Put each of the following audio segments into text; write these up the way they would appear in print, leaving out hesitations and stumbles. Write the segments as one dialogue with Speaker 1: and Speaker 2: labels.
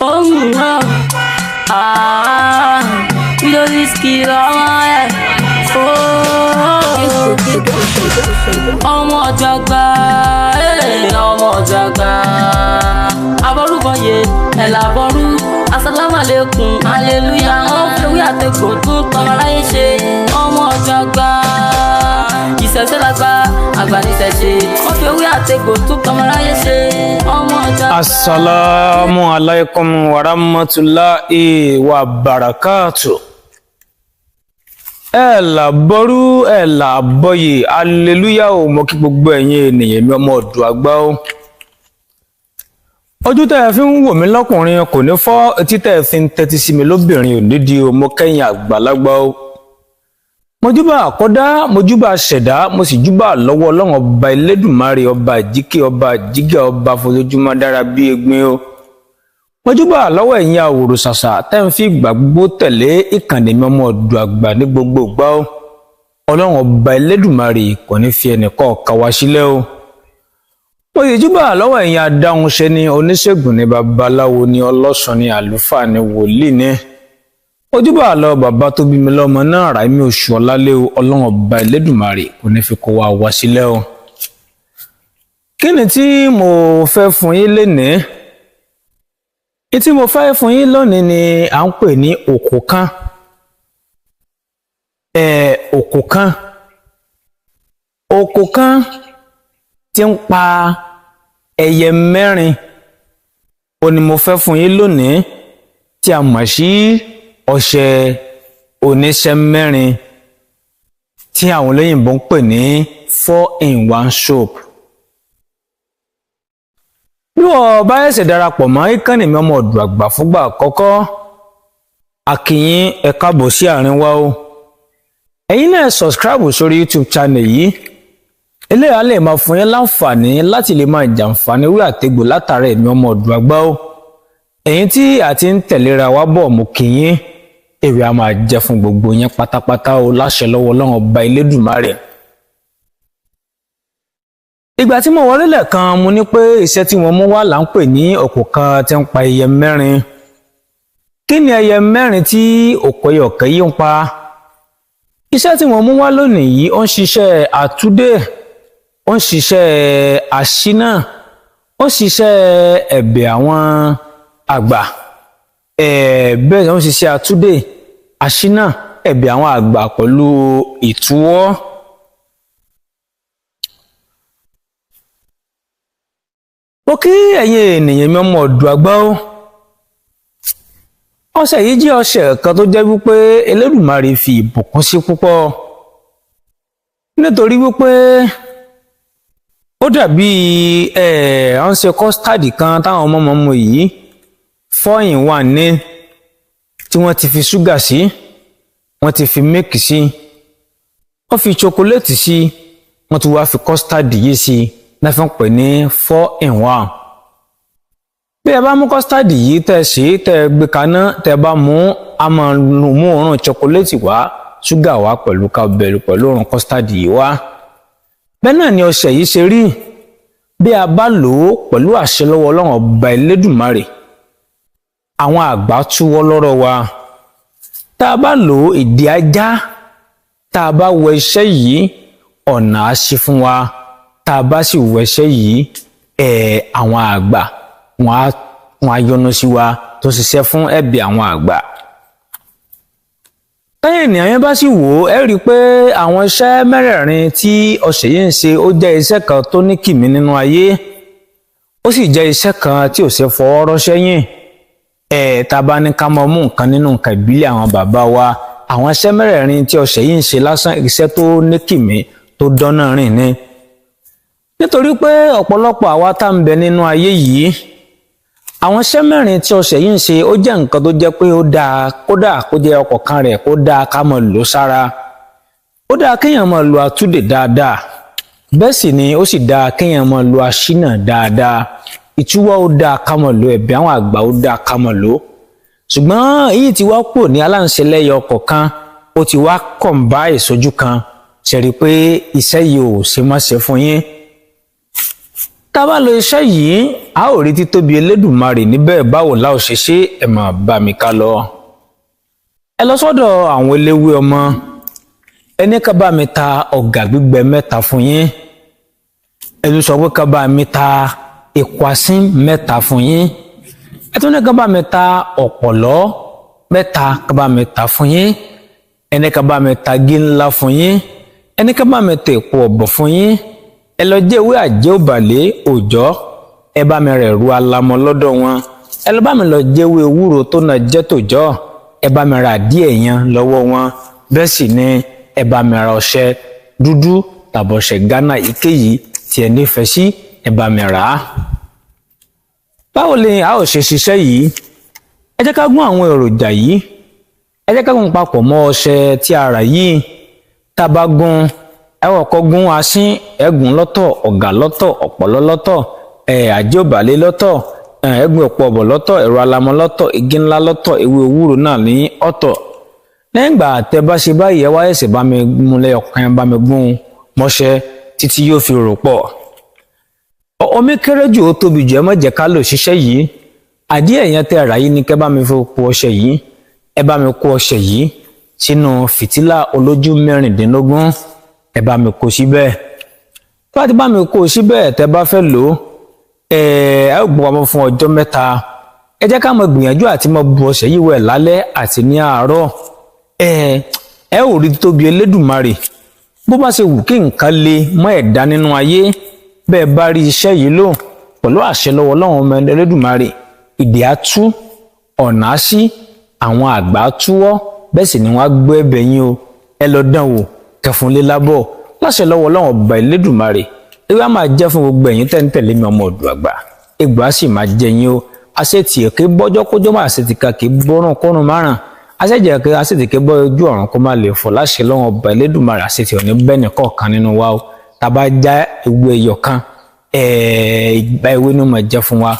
Speaker 1: Oh, no. Ah, we don't risky ọmọ ẹ̀. Oh, ọmọ jagba, eh, ọmọ jagba. Abọ́rúbọyè, ẹ̀ làbọ̀rú. Asalaamualeykum, aleluya. Wọ́n fi ewé àtẹ̀kọ́ tún tọmọ aráyé ṣe. Ọmọ jagba, ìṣẹ̀ṣẹ̀ làgbà, àgbà níṣẹ̀ṣe. Wọ́n fi ewé àtẹ̀kọ́ tún tọmọ aráyé ṣe. Ọmọ jagba.
Speaker 2: Assalamu alaikum warahmatullahi wabarakatuh. Ẹ là bọ́rú, ẹ là bọ́yè, aleluya o. Mo kí gbogbo ẹ̀yin ènìyàn mi, ọmọ ọ̀dọ̀ àgbà o. Ojú tẹ́ ẹ fi ń wò mí lọ́kùnrin kò ní fọ́, etí tẹ́ ẹ fi ń tẹ́tí sí mi lóbìnrin ò ní di o. Mo kẹ́yìn àgbàlagbà o. Mojúbà àkọ́dá, mojúbà ṣẹ̀dá, mo sì júbà lọ́wọ́ Ọlọ́run ọba Elédùmarè, ọba ìjíkẹ́, ọba ìjígẹ̀, ọba fojoojúmọ́ dára bí egbin o. Mojúbà lọ́wọ́ ẹ̀yin àwòrò ṣàṣà tẹ́ ń fi ìgbà gbogbo tẹ̀lé ìkànnì mi ọmọ ọ̀dọ̀ àgbà ní gbogbo ìgbà o. Ọlọ́run ọba Elédùmarè kò ní fi ẹnì kọ̀ọ̀kan wá sílẹ̀ o. Mo sì júbà lọ́wọ́ ẹ̀yin adáhunṣe ni, oníṣègùn ni, babaláwo ni, ọlọ́sàn ni, àlùfáà ni, wòlíì ni. Ojúbà lọ bàbá tó bí mi lọ́mọ náà, Ràìmí Oṣù Ọlálé o. Ọlọ́run ọba Elédùmarè kò ní fi kó wa wá sílẹ̀ o. Kí ni tí mo fẹ́ fún yín lénìí? Ní tí mo fẹ́ fún yín lónìí ni à ń pè ní òkòkán. Òkòkán. Òkòkán tí ń pa ẹyẹ mẹ́rin ó ní mo fẹ́ fún yín lónìí, tí a mọ̀ sí ọṣẹ oníṣẹ́ mẹ́rin tí àwọn olóyìnbó ń pè ní 4 in 1 soap. Bí wọ́n bá ṣẹ̀ṣẹ̀ darapọ̀ mọ́ ìkànnì mi ọmọ ọ̀dọ̀ àgbà fúngbà àkọ́kọ́, a kí yín, ẹ káàbọ̀ sí àárín wa o. Ẹ̀yin náà subscribe sórí YouTube channel yìí. Eléyà lè máa fún yín láǹfààní láti lè máa jàǹfààní wí àtẹ̀gbò látara ẹ̀mí ọmọ ọ̀dọ̀ àgbà o. Ẹ̀yin tí a ti ń tẹ̀léra wa bọ̀, mú kí yín, èrè a máa jẹ fún gbogbo yín pátápátá o, láṣẹ lọ́wọ́ Ọlọ́run ọba Elédùmarè. Ìgbà tí mo wọlé lẹ́ẹ̀kan, mo ní pé iṣẹ́ tí wọ́n mú wá là ń pè ní òkú kan tí ń pa ẹyẹ mẹ́rin. Kí ni ẹyẹ mẹ́rin tí òkú ẹyọ ọ̀kẹ́ yìí ń pa? Iṣẹ́ tí wọ́n mú wá lónìí yìí, ó ń ṣiṣẹ́ àtúndé, ó ń ṣiṣẹ́ àṣínà, ó ń ṣiṣẹ́ ẹ̀bẹ̀ àwọn àgbà. Bẹ́ẹ̀, ó ń ṣiṣẹ́ àtúndé, àṣínà, ẹ̀bẹ̀ àwọn àgbà pẹ̀lú ìtúwọ́. Mo kí ẹ̀yin ènìyàn mi, ọmọ ọ̀dọ̀ àgbà o. Ọṣẹ yìí jẹ́ ọṣẹ kan tó jẹ́ wípé Elédùmarè fi ìbùkún sí púpọ̀, nítorí wípé ó dàbí ẹ̀ ọ́n ṣe kọ́sítàdì kan táwọn ọmọ ọmọ mu yìí, 4 in 1 ní, tí wọ́n ti fi ṣúgà sí, wọ́n ti fi mílìkì sí, wọ́n fi chokoléètì sí, wọ́n ti wá fi kọ́sítàdì yìí sí, náà fi ń pè ní 4 in 1. Bí ẹ bá mú kọ́sítàdì yìí, tẹ́ ṣe, tẹ́ gbé kaná, tẹ́ bá mú, a máa mú òórùn chokoléètì wá, ṣúgà wá, pẹ̀lú kábẹ́lú, pẹ̀lú òórùn kọ́sítàdì yìí wá. Bẹ́ẹ̀ náà ni ọṣẹ yìí ṣe rí. Bí a bá lò ó pẹ̀lú àṣẹ lọ́wọ́ Ọlọ́run ọba Elédùmarè, àwọn àgbà túwọ́ lọ́rọ̀ wa. Tá a bá lò ó, ìdí ajá. Tá a bá wọ iṣẹ́ yìí, ọ̀nà á ṣí fún wa. Tá a bá sì wọ iṣẹ́ yìí, ẹ̀ àwọn àgbà wọn á yọ́nú sí wa, tó ṣiṣẹ́ fún ẹ̀bẹ̀ àwọn àgbà. Lẹ́yìn ènìyàn yẹn bá sì wò ó, ẹ rí i pé àwọn iṣẹ́ mẹ́rẹ̀ẹ̀rin tí ọṣẹ yìí ń ṣe, ó jẹ́ iṣẹ́ kan tó ní kìmí nínú ayé, ó sì jẹ́ iṣẹ́ kan tí ò ṣe fọwọ́ rọ́ sẹ́yìn. Ẹ̀ tá a bá ní ká máa mú nǹkan nínú nǹkan ìbílẹ̀ àwọn bàbá wa, àwọn iṣẹ́ mẹ́rẹ̀ẹ̀rin tí ọṣẹ yìí ń ṣe lásán, iṣẹ́ tó ní kìmí tó dánná rìn ni. Nítorí pé ọ̀pọ̀lọpọ̀ àwa tá ń bẹ nínú ayé yìí, àwọn iṣẹ́ mẹ́rin tí ọṣẹ yìí ń ṣe, ó jẹ́ nǹkan tó jẹ́ pé ó dáa, kódà kó jẹ́ ọkọ̀ kan rẹ̀, kó dáa ká máa lò sára. Ó dáa kéèyàn máa lo àtúndè dáadáa, bẹ́ẹ̀ sì ni ó sì dáa kéèyàn máa lo aṣínà dáadáa. Ìtúwọ́, ó dáa ká máa lo ẹ̀bẹ̀ àwọn àgbà, ó dáa ká máa lò. Ṣùgbọ́n èyí tí wá kúrò ní aláǹṣẹlẹ́yọ ọkọ̀ kan, ó ti wá kọ̀ǹbá ìsojú kan, ṣe rí i pé iṣẹ́ yìí ò ṣe má ṣe fún yín. Tá a bá lo iṣẹ́ yìí, a ó rí títóbi Elédùmarè níbẹ̀. Báwo la ó ṣe ṣe? Ẹ máa bá mi ká lọ. Ẹ lọ sọ́dọ̀ àwọn eléwé ọmọ, ẹni ká bá mi ta ọ̀gà gbígbẹ 3 fún yín. Ẹ tún sọ pé ká bá mi ta ìkwasín 3 fún yín. Ẹ tún ní ká bá mi ta ọ̀pọ̀lọ́ 3 ká bá mi ta fún yín. Ẹni ká bá mi ta gí ńlá fún yín. Ẹni ká bá mi ta èpo ọ̀bọ̀ fún yín. Ẹ lọ jẹ́ ewé àjẹ́ òbàlẹ̀ òòjọ́, ẹ bá mi rẹ̀ ru alamọ lọ́dọ̀ wọn. Ẹ lọ bá mi lọ jẹ́ ewé ewúro tó náà jẹ́ tòjọ́, ẹ bá mi ra díẹ̀ yan lọ́wọ́ wọn. Bẹ́ẹ̀ sì ni ẹ bá mi ra ọṣẹ dúdú tàbí ọṣẹ Ghana èyíkéyìí tí ẹ nífẹ̀ẹ́ sí, ẹ bá mi rà á. Báwo ni a ó ṣe ṣiṣẹ́ yìí? Ẹ jẹ́ ká gún àwọn èròjà yìí, ẹ jẹ́ ká gún papọ̀ mọ́ ọṣẹ tí a rà yìí. Tá a bá gún, ẹ kọ́kọ́ gún asín, ẹ̀gún lọ́tọ̀, ọ̀gà lọ́tọ̀, ọ̀pọ̀lọ́ lọ́tọ̀, àjẹ́ òbàlẹ̀ lọ́tọ̀, ẹ̀gún ọ̀pọ̀ ọ̀bọ̀ lọ́tọ̀, ẹ̀rọ alamọ lọ́tọ̀, igi ńlá lọ́tọ̀, ewé ewúro náà ní ọ̀tọ̀. Lẹ́yìn ìgbà tẹ́ bá ṣe báyìí, ẹ wá ẹ̀sẹ̀ bá mi mú lẹ́yọ̀kan, bá mi gún mọ́ṣẹ́ títí yóò fi rò pọ̀. Omi kéré jù, ó tóbi jù, ẹ má jẹ́ ká lò ṣiṣẹ́ yìí. Àdí ẹ̀yàn tẹ́ rà yìí ni kẹ́ bá mi fi po ọṣẹ yìí. Ẹ bá mi kó ọṣẹ yìí sínú fìtílà olójú 16, ẹ bá mi kó síbẹ̀. Tó bá ti bá mi kó síbẹ̀, tẹ́ bá fẹ́ lò ó, ẹ ó gbọ́ pamọ́ fún ọjọ́ 3. Ẹ jẹ́ ká mọ gbìyànjú àti mọ bu ọṣẹ yìí wẹ̀ lálẹ́ àti ní àárọ̀. Ẹ ò rí tóbi Elédùmarè. Bó bá ṣe wù kí nǹkan le mọ́ ẹ̀dá nínú ayé, bẹ́ẹ̀ bá rí iṣẹ́ yìí lò pẹ̀lú àṣẹ lọ́wọ́ Ọlọ́run ọmọ Elédùmarè, ìdè á tú, ọ̀nà á ṣí, àwọn àgbà á túwọ́, bẹ́ẹ̀ sì ni wọ́n á gbọ́ ẹ̀bẹ̀ yín o. Ẹ lọ dán wò, kẹfùnlé lábọ̀ láṣẹ lọ́wọ́ Ọlọ́run ọba Elédùmarè. Ewé á máa jẹ́ fún gbogbo ẹ̀yin tẹ́ ń tẹ̀lé mi, ọmọ ọ̀dọ̀ àgbà. Egbò á sì máa jẹ yín o. Àṣetì èké bọ́jọ́ kójọ́ máa ṣètì ká kì í bọ́rùn kórùn márùn. Àṣejẹ kí àṣetì ké bọ́ ojú ọ̀run kó má lè fọ̀ láṣẹ lọ́wọ́ ọba Elédùmarè. Àṣetì òní bẹ́ẹ̀ nìkọ̀ọ̀kan nínú wa o. Tàbá já ewé ẹyọ kan, ìgbà ewé ni ó máa jẹ́ fún wa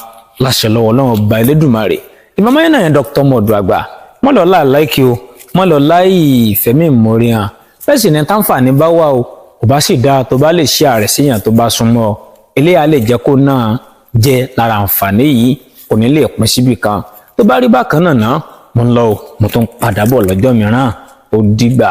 Speaker 2: láṣẹ lọ́wọ́ Ọlọ́run ọba Elédùmarè. Ìmọ̀mọ́ yẹn náà yẹn Dr. Ọmọọ̀dọ̀ Àgbà. Mọ́ lọ láì láìkí o, mọ́ lọ láì ìfẹ́mí ìmọ̀rí hàn. Bẹ́ẹ̀ sì ni táǹfààní bá wà o, kò bá sì dáa tó bá lè ṣe ààrẹ síyàn tó bá súnmọ́ ọ. Eléyà lè jẹ́ kó náà jẹ́ lára àǹfààní yìí, kò ní lè pín síbì kan. Tó bá rí bákan náà ná, mo ń lọ o, mo tún padà bọ̀ lọ́jọ́ mìíràn. Ó dìgbà.